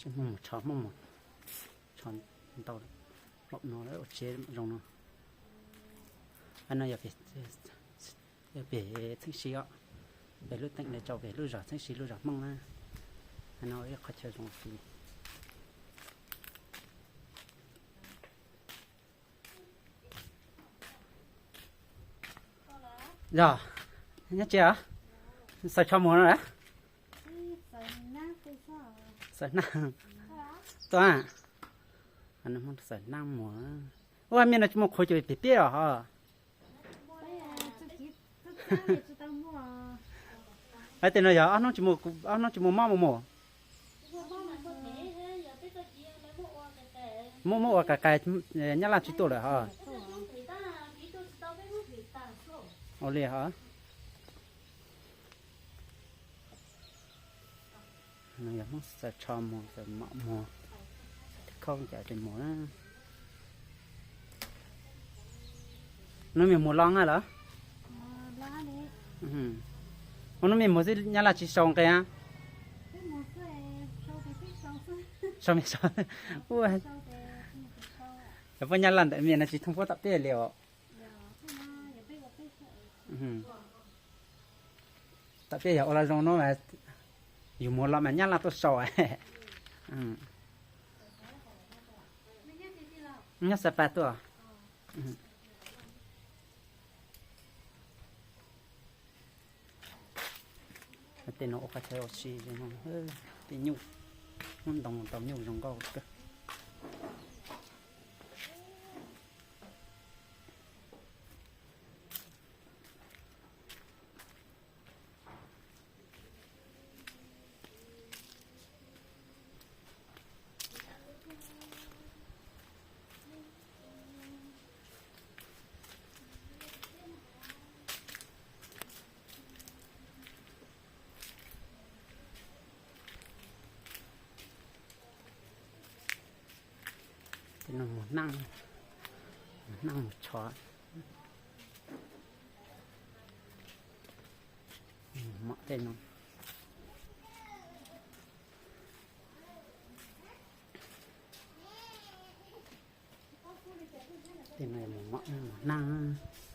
Hmoob mus tshov, Hmoob mus tshov ntau, laum no ua tsev zoo no. Qhov no yog pem txheeb si os, pem lub teem no rau pem lub zos txheeb si lub zos Hmoob na. Qhov no ib qhov chaw zoo si. Yog, nyob tsev os, xaws tsho muag no a? Xaws naj, tuaj, xaws naj muag. Ua mej no tsis muaj qhuav cov pem piab os ho. Hais tias no yog ob hnub tsis muaj mob mus mus. Muab, muab ua qais qais, Nyab Laj tsis tuaj lawm ho. Ua li ho. Yog Hmoob xaws tsho muag, xaws mom muag, xaws tib khoob cas tes muag na. Hnub me muag los na lawm? Hnub me muag xwb Nyab Laj tsis sau nqe a? Sau me sau. Ua, cov poj Nyab Laj ntawm me no tsis thooj puab tom peb li os. Tom peb yog ua los zoo no, yus muag los mas Nyab Laj tuaj sau. Nyob Xab Pas tuaj. Tej no ua qhov chaw ua si, tej nyuj, muab ntoo tau nyuj zoo nkauj kawg. Tej no mus naaj, mus naaj mus tshov. Mom tej no, tej no mus mom mus naaj.